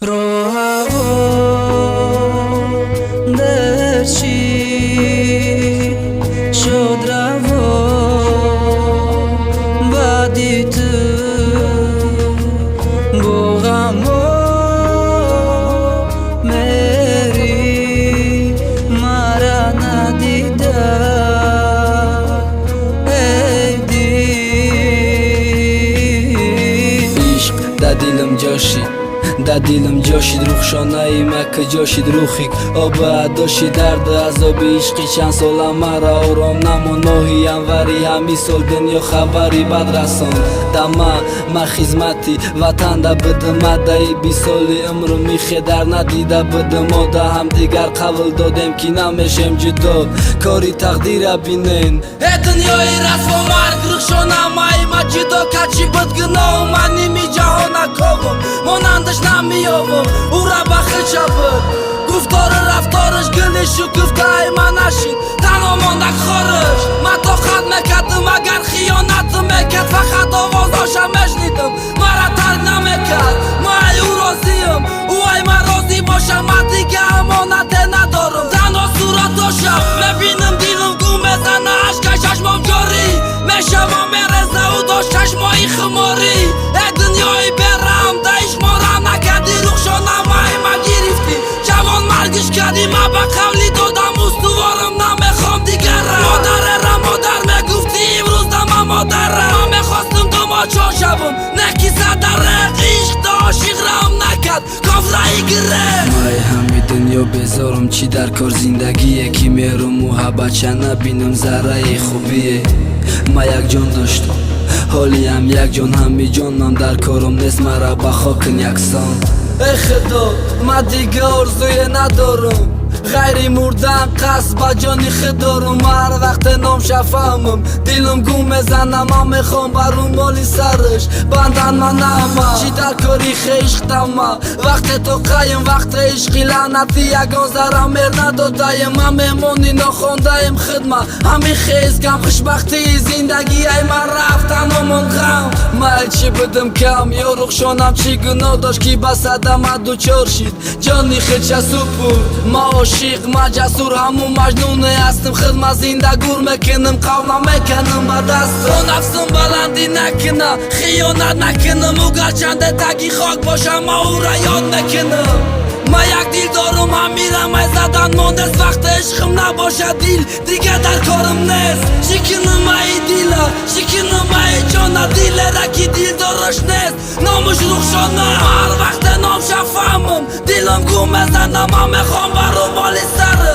Роҳаво дар чӣ шуд раво баъди ту бо ғамо мери мара надида, эй дил. Ишқ да дилам ҷошид, да дилам ҷошид. Рухшонаи ма куҷо шид? Рухи оба адоши. Дарду азоби ишқи чанд сола мара ором намон. Моҳи январи ҳамин сол дунё хабари бад расон дама. Ма хизмати ватанда будам. Мадаи 20 соли умрум михедар надида будам. Мо да ҳамдигар қавл додем, ки намешем ҷудо. Кори тақдира бинен. Э, дунёи расво, марг рухшона маима ҷудо качи буд гуноҳу. Ман ними ҷаҳона ковум, монандаш намеёвум. Ура ба хича буд гуфтору рафтораш, гули шукуфтаи ман нашид, танҳо монда хориш. Ман тоқат мекардам, агар хиёнатм мекард, фақат овозоша мешнидам, мара тарк намекард. Ман ай ӯ розиам, ӯ ай ман розӣ боша. Ман дига амонате надорам, танҳо суратоша мебинам, дилам гум мезана, ашкай чашмом ҷорӣ мешавам, мереза. Ӯ дошт чашмои хуморӣ. Э, дунёи бераҳм, да ишқ морам накардӣ. Рухшона маима гирифтӣ, ҷавон маргиш кардӣ. Ман ба қавли додам устуворам, намехоҳам дигара. Модарера модар мегуфтӣ, имрӯз дама модара. Ман мехостам домодшон шавам, не ки садареқ. Ишқ да ошиқ раҳм накард, кофраи гиреқ. Май ҳами дунё безорум. Чӣ дар кор зиндагие, ки меҳру муҳаббатша набинам, зарраи хубие? Ма як ҷон доштам, ҳолиам як ҷон, ҳами ҷонам дар корум нест, мара ба хокин яксон. Эй худо, ма дига орзуе надорам ғайри мурдан, қасд ба ҷони худ дорум. Ҳар вақте номша фаҳмам, дилам гум мезанам. Ман мехоҳам ба румоли сараш бандан ма наама. Чӣ дар кори хешқтама вақте то қаем, вақте ишқи лаънатӣ ягон зарра мер надодаем. Ман меҳмони нохондаем хидма, ҳамин хезгам. Хушбахтии зиндагиай ман рафт, таномон ғам. Ман чӣ будам кам ё рухшонам чӣ гуноҳ дошт, ки ба садама дучор шид, ҷони худша супурд? Ма ошиқ, ма ҷасур, ҳамун маҷнуне ҳастам. Хидма зинда гур мекунам, қавла мекунам ба дастам. Нафсум баландӣ накуна, хиёнат накунам. Ӯ гарчанде таги хок бошам, ма ӯра ёд мекунам. Ма як дил дорум, ҳамирам ай задан монест. Вақте ишқим набошад, дил дига дар корим нест. Чӣ кунам ай дила, чӣ кунам ай ҷона, дилера ки дилдораш нест, номуш рухшона. Ҳар вақте номша фаҳмам, дилам гум мезанам. Ман мехоҳам ба румоли сараш